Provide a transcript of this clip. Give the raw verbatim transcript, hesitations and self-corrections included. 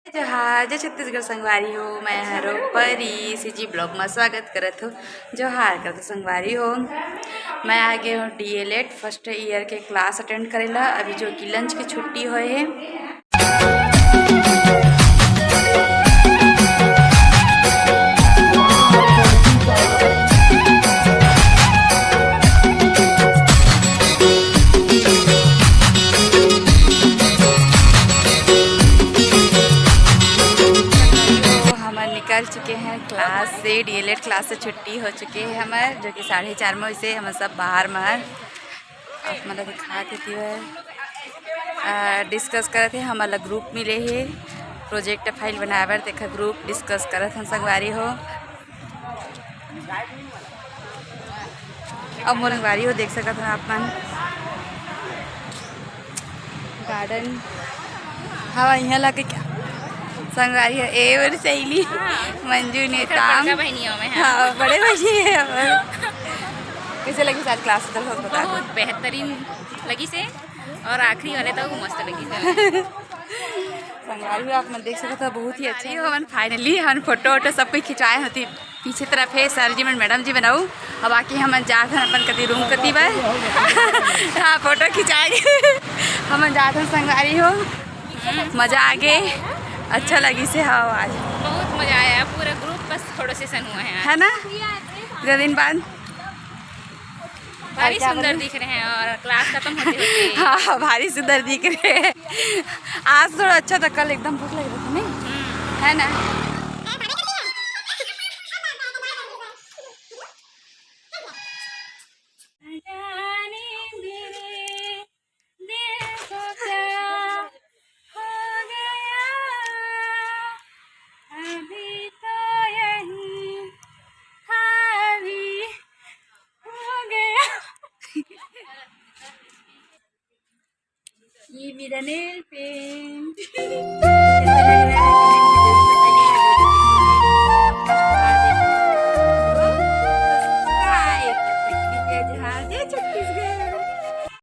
जोहार, जय छत्तीसगढ़ संगवारी हो, मैं हरो परी सीजी ब्लॉग में स्वागत करत हो। जोहार करत हो संगवारी हो, मैं आ गे हो डीएलएड फर्स्ट ईयर के क्लास अटेंड करे ला, अभी जो कि लंच के छुट्टी होए हे। तो हमन निकल चुके हैं क्लास से, डीएलएड क्लास से छुट्टी हो चुके हैं हमर, जो कि साढ़े चार में, वैसे हम सब बाहर में हन। आप मन ला दिखात हे, डिस्कस करत हे, हमन ला ग्रुप मिले हे प्रोजेक्ट फाइल बनाए बर, तेखर ग्रुप डिस्कस करत हन संगवारी हो। अब मोर संगवारी हो देख सकत हन आप मन गार्डन। हवा इहाँ ला के क्या संगवारी हो, ए मोर सहेली मंजू नेताम। बड़का बहिनी हो मैं, हाँ। हाँ, बड़े बहिनी है हमर। कैसे लगिस आज क्लास? तो बहुत बता दो। बहुत बेहतरीन लगिस हे और आखिरी वाले तो मस्त लगिस हे। संगवारी हो, आप मन देख सकत हो, बहुत ही अच्छा। हमन फाइनली हमन फोटो वोटो सब कुछ खिंचवाए होती। पीछे तरफ हे सर जी मन, मैडम जी बनाऊ। अब आके हमन जात हन अपन कति रूम कति बर। हाँ, फोटो खिंचाए गे। हमन जात हन संगवारी हो, मजा आ गे, अच्छा लगिस हे। हाँ, आज बहुत मजा आया, पूरा ग्रुप बस थोड़ा सेशन हुआ है आज। है ना, इतना दिन बाद। भारी सुंदर दिख रहे हैं और क्लास खत्म होते होते। हाँ, भारी सुंदर दिख रहे हैं। आज थोड़ा अच्छा था, कल एकदम भूख लग रही थी, नहीं? हम्म। है ना? जाने मेरे दिल को क्या हो गया, अभी तो यही हावी हो गया। ये मेरा नेल पेंट।